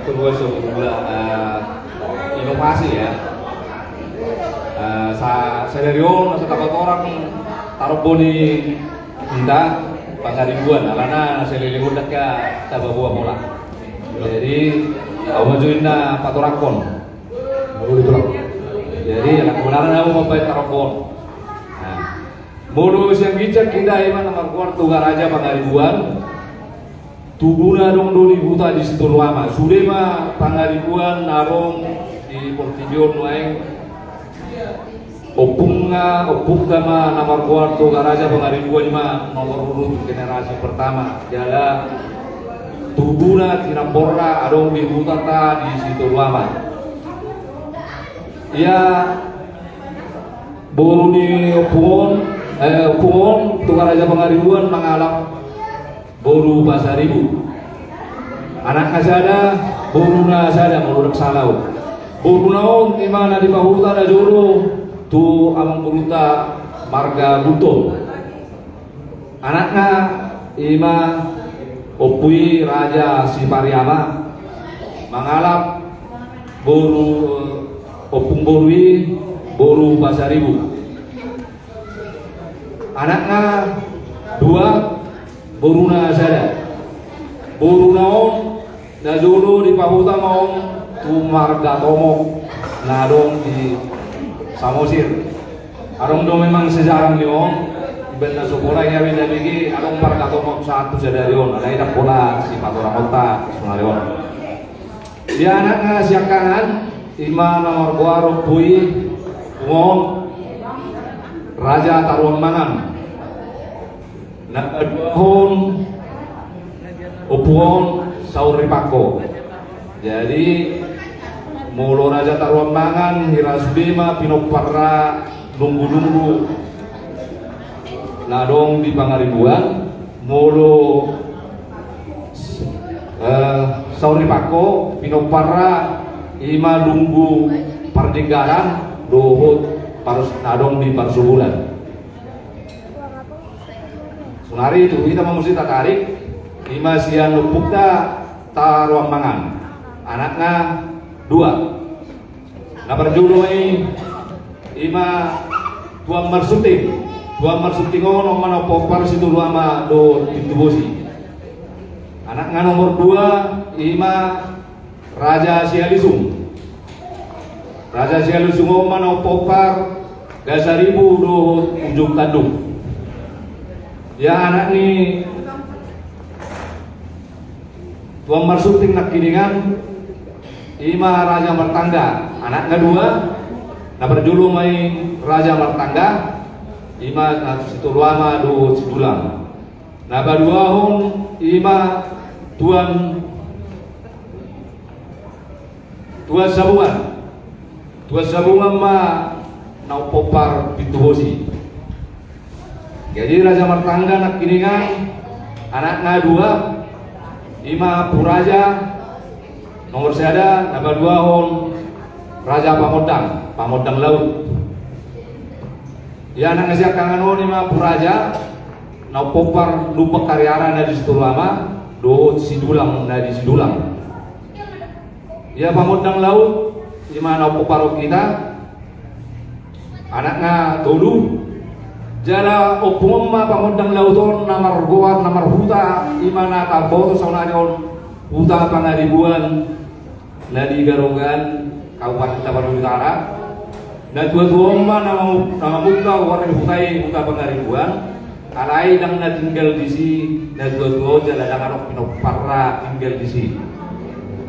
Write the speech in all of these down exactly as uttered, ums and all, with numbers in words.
Kedua sebuah, eh, inovasi ya. Eh, sa-, sadari on, asa tapatorang tarombo ni hita pangaribuan, alana na saleleng on ndang tapaboa pola. Jadi, au ma jo inna patorangkon. Jadi, ala kebenaran au mambaen tarombo on. Nah, molo sian ginjang hita ima na margoar Toga Raja Pangaribuan, tubuna adong do di huta di Situluama. Sude ma pangaribuan na adong di portibi on nuaeng. Ompungna, ompungta ma na margoar Toga Raja Pangaribuan ima nomor urut generasi pertama. Jala tubuna tinamborna adong di hutanta di Situluama. Ia boru ni ompung on, eh, ompung on, Toga Raja Pangaribuan mangalap boru Pasaribu. Anakna sada, boruna sada, molo ndang sala au. Boruna on ima na dipahuta na jolo tu amangborunta marga Gultom. Anakna ima Ompu i Raja Sipariama mangalap boru, ompung boru i, boru Pasaribu. Anakna dua, boruna sada. Boruna on na jolo dipahuta ma on tu marga Tomok na adong di Samosir. Adong do memang sejarah ni on, ibaen na so pola ia be tabege adong marga Tomok sahat tu sadari on, alai ndang pola sipatorangonta saonari on. Ia anakna siangkangan, ima na margoar Ompu i, ompung on, Raja Taruammangan. Na paduahon, ompung on, Saur Ripangko. Jadi, molo Raja Taruammangan, hira sude ma pinomparna nunggudunggu na adong di Pangaribuan, molo, eh, Saur Ripangko, pinomparna ima dunggu Pardenggaran dohot parus-, na adong di Parsubulan. Saonari tu hita ma muse tatarik, ima sian ompungta Taruammangan. Anakna dua. Na parjolo i ima Tuan Marsunting. Tuan Marsunting on, on ma na pompar Situluama dohot Pintubosi. Anakna nomor dua ima Raja Sialisung. Raja Sialisung on ma na pompar Dasaribu dohot Ujung Tandung. Ia anak ni Tuan Marsunting nangkiningan, ima Raja Martangga, anakna dua, na parjolo ma i Raja Martangga, ima na Situluama dohot Sidulang. Na paduahon ima Tuan, Tuan Sabungan. Tuan Sabungan ma na pompar Pintubosi. Jadi Raja Martangga nangkiningan anakna dua, ima Ompu Raja nomor sada, na paduahon Raja Pamondang, Pamondang Laut. Ia anakna siangkangan on ima Ompu Raja na pompar Lumban Kariara na di Situluama dohot Sidulang na di Sidulang. Ia Pamondang Laut ima na pomparon hita, anakna tolu. Jala ompung on ma Pamondang Laut on na margoar, na marhuta, ima na taboto saonari on huta Pangaribuan na di Garogan, Kabupaten Tapanuli Utara. Na tuatua on ma na mamu-, na mamungka goar ni huta i huta Pangaribuan. Alai ndang na tinggal disi na tuatua on jala ndang adong pinomparna tinggal disi.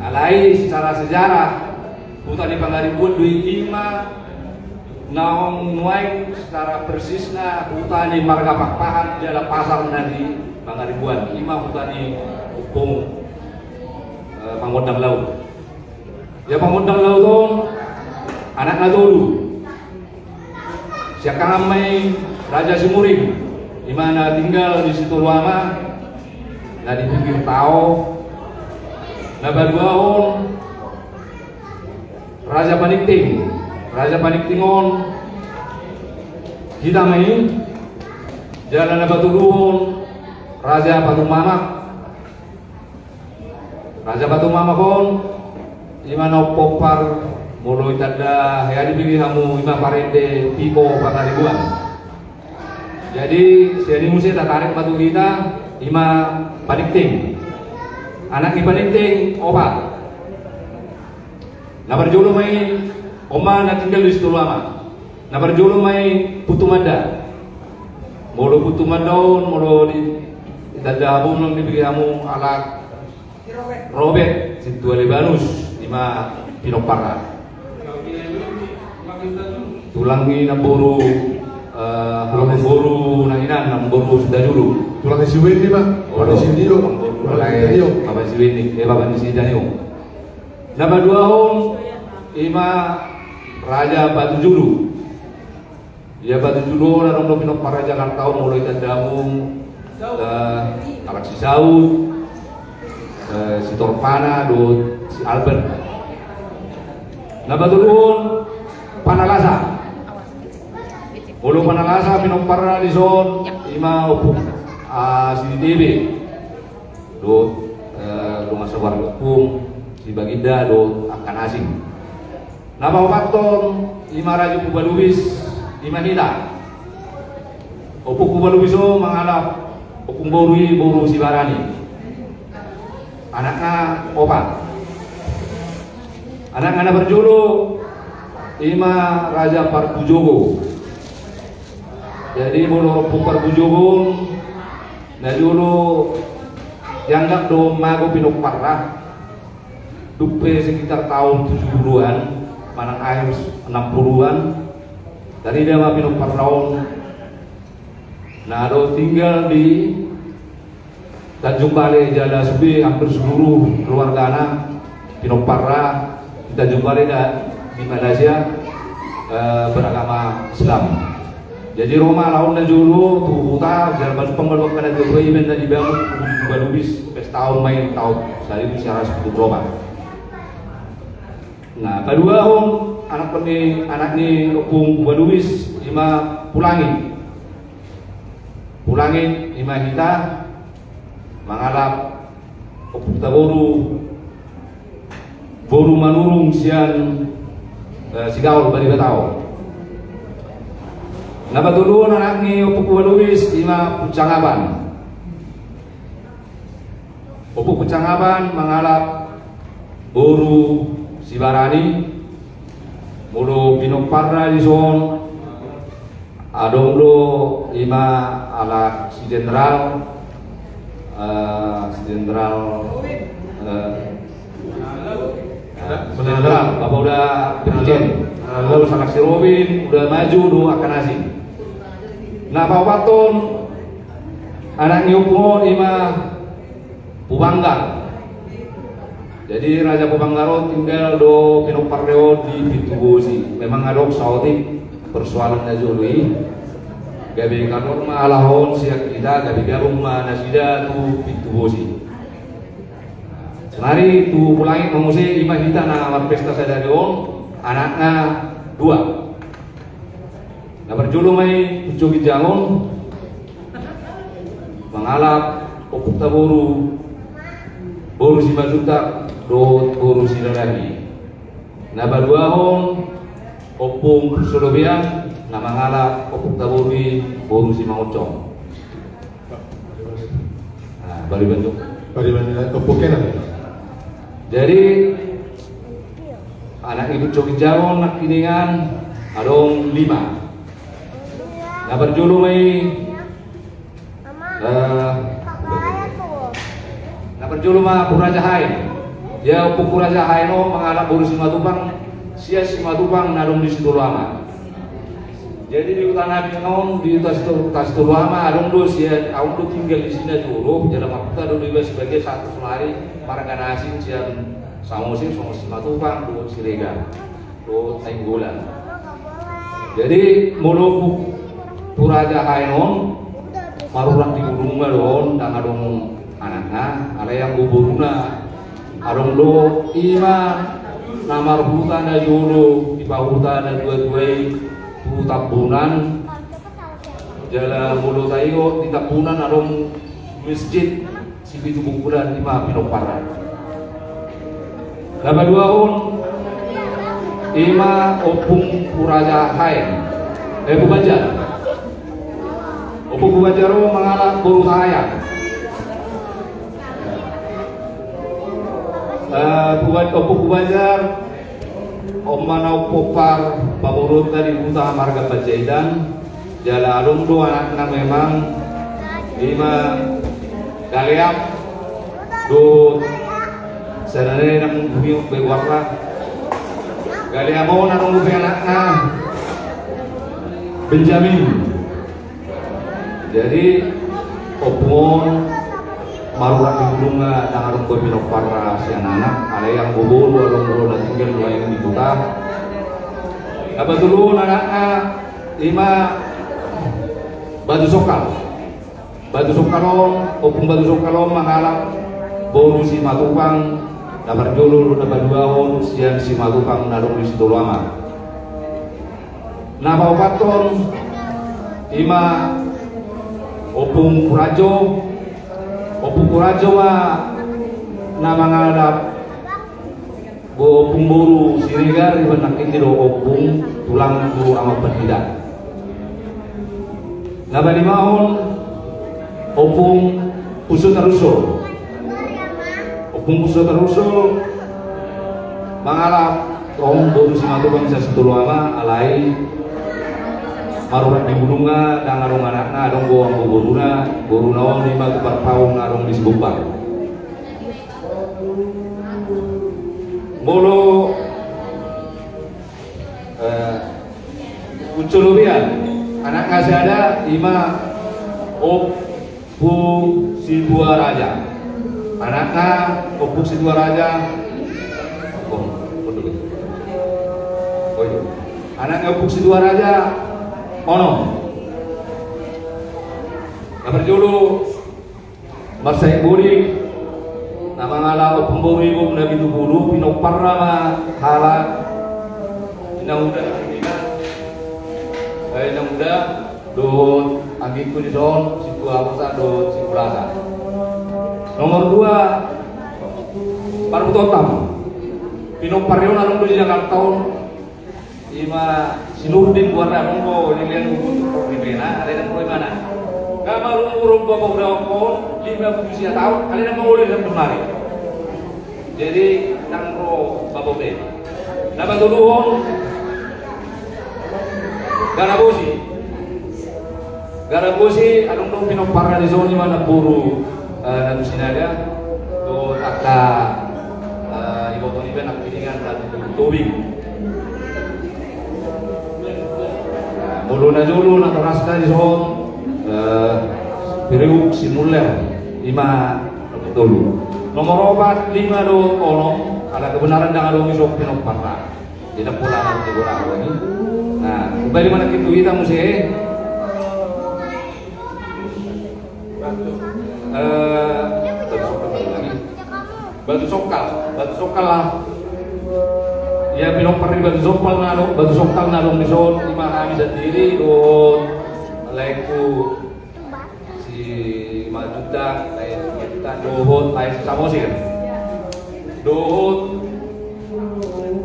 Alai secara sejarah huta ni Pangaribuan do i ima naung nuaeng secara persisna huta ni marga Pakpahan jala pasar na di Pangaribuan, ima huta ni ompung, eh, Pamondang Laut. Ia Pamondang Laut on anakna tolu. Siangkangan ma i Raja Simuring, ima na tinggal di Situluama, na di pinggir tao. Na paduahon Raja Paningting. Raja Paningting on hita ma i. Jala na patoluhon Raja Patumamak. Raja Batu Mamak on, ima na umpompar, molo ditanda hea dibege hamu ima parende Piko Pangaribuan. Jadi sian i muse tatarik ma tu hita, ima Panikting. Anak ni Panikting opat. Na parjolo ma i, on ma na tinggal di Situluama. Na parjolo ma i Putu Manda. Molo Putu Manda on, molo di, ditanda hamu nang dibege hamu halak Robert, sintua Lebanus, ima pinomparna. Tulang ni namboru, eh, namboru na hinan, namboru Sitajulu. Tulang ni si Wendy, Pak. Olo. Bapa ni si Wendy, Pak. Namboru Bapa ni si Wendy, eh, bapa ni si Daniel. Na paduahon, ima Raja Batujulu. Ia Batujulu on adong do pinompar Raja Karta on, molo ditanda hamu, eh, halak si Saut, eh, si Torpana dohot si Albert. Na patoluhon Panalasa. Molo Panalasa pinomparna dison ima Ompu, ah, Siditebe. Dohot, eh, dongan saborngin Ompung, si Baginda dohot angka na asing. Na paopathon ima Raja Ompu Balubis, ima hita. Ompu Balubis on mangalap ompung boru i, boru Sibarani. Anakna opat. Anakna na parjolo ima Raja Parbujogo. Jadi molo Ompu Parbujogo on, na jolo dianggap do mago pinomparna. Dung pe sekitar taon tujuh puluhan manang akhir enam puluhan, tarida ma pinomparna on na do tinggal di Tanjung Balai jala sude hampir seluruh keluargana pinomparna di Tanjung Balai da, di Malaysia, eh, beragama Islam. Jadi ro ma halak on na jolo tu huta, jala manumpang ma tu angka na tuatua i, baen na dibangun tugu ni Balubis, pesta on ma i taon saribu sia ratus pitu pulu opat. Na paduahon anak ni, anak ni Ompu Balubis ima Pulangit. Pulangit ima hita mangalap ompunta boru, boru Manurung sian, eh, Sigaol Bariba Taon. Na patoluhon anak ni Ompu Balubis ima Puncangaban. Ompu Puncangaban mangalap boru Sibarani. Molo pinomparna dison adong do ima halak si Jenderal, eh, si Jenderal, eh, si Jenderal, bapa uda Brigjen. Lalu halak si Robin, uda maju do angka na asing. Na paopathon anak ni ompu on ima Pubanggar. Jadi Raja Pubanggar on tinggal do pinomparna on di Pintu Bosi. Memang adong saotik persoalan na jolo i. Gabe kaluar ma halak on sian hita, gabe gabung ma nasida tu Pintu Bosi. Saonari tu Pulangit ma muse, ima hita na marpesta sadari on, anakna dua. Na parjolo ma i Pucuk Ginjang on mangalap ompunta boru, boru Simanjuntak dohot boru Silalahi. Na paduahon Ompung Solobian na mangalap ompunta boru i, boru Simangoncong. Nah, bari bantu. Bari bantu, eh, Ompung Kenan. Jadi anak ni Pucuk Ginjang on nangkiningan adong lima. Na parjolo ma i, eh, na parjolo ma Ompu Raja Haen. Ia Ompu Raja Haen on mangalap boru Simatupang, sian Simatupang na adong di Situluama. Jadi di huta nami on, di huta Situ-, huta Situluama, adong do sia, adong do tinggal di si na jolo, jala marhuta do iba sebagai satu saonari marga na asing sian Samosir, songon Simatupang dohot Siregar dohot Nainggolan. Jadi molo Ompu Raja Haen on marurat di gunung ma do on, ndang adong anakna, alai anggo boruna adong do, ima na marhuta na jolo, dipahuta na dua-dua i tu Tambunan. Jala molo taingot di Tambunan adong masjid Sipitu Pukulan, ima pinomparna. Na paduahon, ima Ompung Puraja Haen. Eh, Pubanjar. Ompung Pubanjar on mangalap boru Sahayan. Eh, Puban-, Ompung Pubanjar, on ma na umpompar pamoruonta di huta marga Panjaitan. Jala adong do anakna memang, ima Galeam dohot, sada nai nang bumi on be goarna. Galeam on adong dope anakna Benjamin. Jadi ompung on marurat di bulungna, ndang adong be pinomparna sian anak, alai anggo boru adong do na tinggal nuaeng di huta. Na patoluhon anakna ima Batu Songkal. Batu Songkal on, Ompung Batu Songkal on mangalap boru Simatupang, na parjolo dohot na paduahon sian Simatupang na adong di Sitolu Ama. Na paopathon ima Ompung Purajo. Ompung Purajo ma na mangalap bo-, ompung boru Siregar, ima nangkin i do ompung tulang tu Amang Pandita. Na palimahon Ompung Puso Taruso. Ompung Puso Taruso mangalap tong boru Simatupang sian Sitolu Ama, alai marurat di bulungna, ndang adong anakna, adong do anggo boruna. Boruna on ima tu Parpaung na adong di Sibombang. Molo, eh, Ucolobian, anakna sada ima Ompung Sibuaraja. Anakna Ompung Sibuaraja. Oh, betul. Oh, iya. Anakna Ompung Sibuaraja onom. Na parjolo Marsaik Bodik, na mangalap ompung boru i boru na pitu pulu, pinomparna ma halak Inang Uda, eh, Inang Uda, dohot anggingku dison, si Tua Rosa, dohot si Bulasa. Nomor dua, Parbutotam. Pinomparna on adong do di Jakarta on. Ima si Nurdin goarna, adong do lilian buku tu Nurdin Bena, alai ndang ro ibana. Nga marumur on bapaudaonkon lima pulu sia taon, alai ndang mangoli sampe nuaeng. Jadi ndang ro bapauda i. Na patoluhon Garabosi. Garabosi, adong do pinomparna dison, ima namboru, eh, na tu Sinaga, dohot angka, eh, iboto niba Nangkiningan na tu Tobing. Molo na jolo natorasna dison, eh, Priuk Simuler, ima nomor tolu. Nomor opat, lima dohot onom, ala kebenaran ndang adong dison pinomparna. Jadi pola na di gora ini. Nah, kembali mana kita, kita mesti, eh, Batu Songkal, Batu Songkal lah. Ia pinompar di Batu Songkal na adong, Batu Songkal na adong dison, ima hami sandiri dohot laengku Simanjuntak, laengku Manjuntak, dohot laengku Samosir. Dohot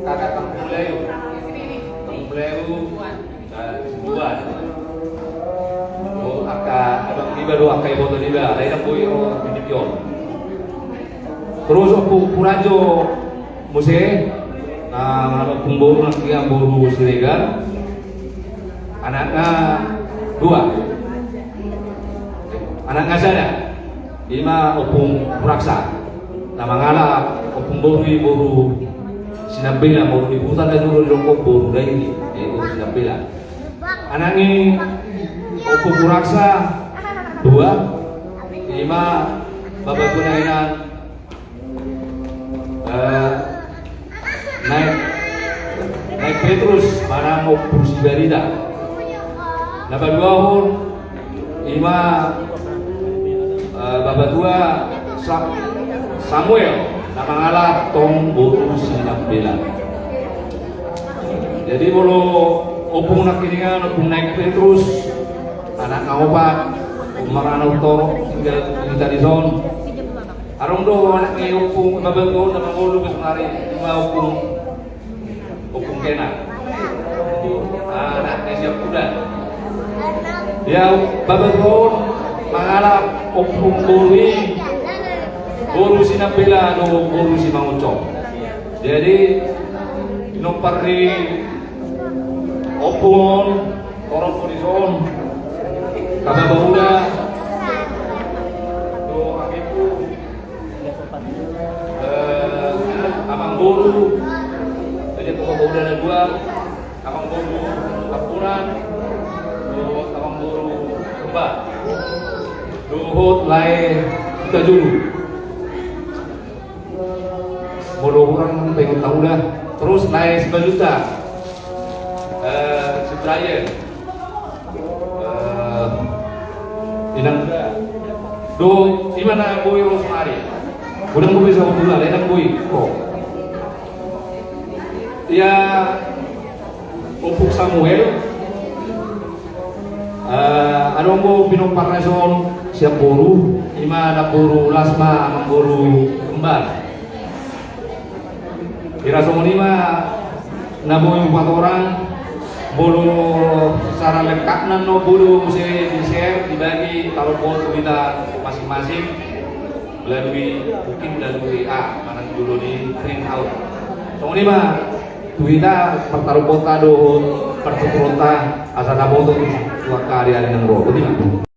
kakak Kampung Melayu. Kampung Melayu, eh, Sibuan. Dohot angka abang niba, dohot angka iboto niba, laengku boi ro di tingki on. Terus Ompung Purajo muse, na mangalap ompung boru nangkin, boru Siregar. Anakna dua. Anakna sada, ima Ompung Puraksa. Na mangalap ompung boru i boru Sinambela, boru di huta na jolo didok boru Dairi, eh, boru Sinambela. Anak ni Ompung Puraksa dua, ima bapatuana hinan, eh, Naek, Naek Petrus manang Ompung Sibarita. Na paduahon ima, eh, bapatua Sa-, Samuel na mangalap tong boru Sinambela. Jadi molo Ompung Nangkiningan, Ompung Naek Petrus, anakna opat, Ompung Marana Untoro, tinggal di hita dison. Adong do anak ni ompung, baba on na mangolu pe sonari, ima ompung, ompung kena. Ah, anak ni siap kuda. Ya, baba on mangalap ompung boru i, boru si Nambela do boru si Manguncong. Jadi, pinompar ni ompung on, torop on dison, baba uda, do anak ni ompung, eh, amangboru, jadi baba uda na dua, amangboru Tampuran, do amangboru Kembar. Dohot lae Sitajulu. Molo hurang pe ingot au da. Terus lae Simanjuntak. Eh, si Brian. Eh, inang do, ima na boi ro sonari. Godang boi saut ula, inang boi. Ko. Ia, ompung Samuel. Eh, adong do pinomparna dison sian boru, ima namboru Lasma, namboru Kembar. Hira songon i ma na boi hupatorang, molo secara lengkapna on boi do muse di-share, dibagi, taruhon tu hita masing-masing. Melalui, mungkin melalui, ah, manang jolo di print out. Songon i ma, tu hita partaruhonta dohot partuturonta, asa na boto tu angka ari-ari na ro. Boti ma.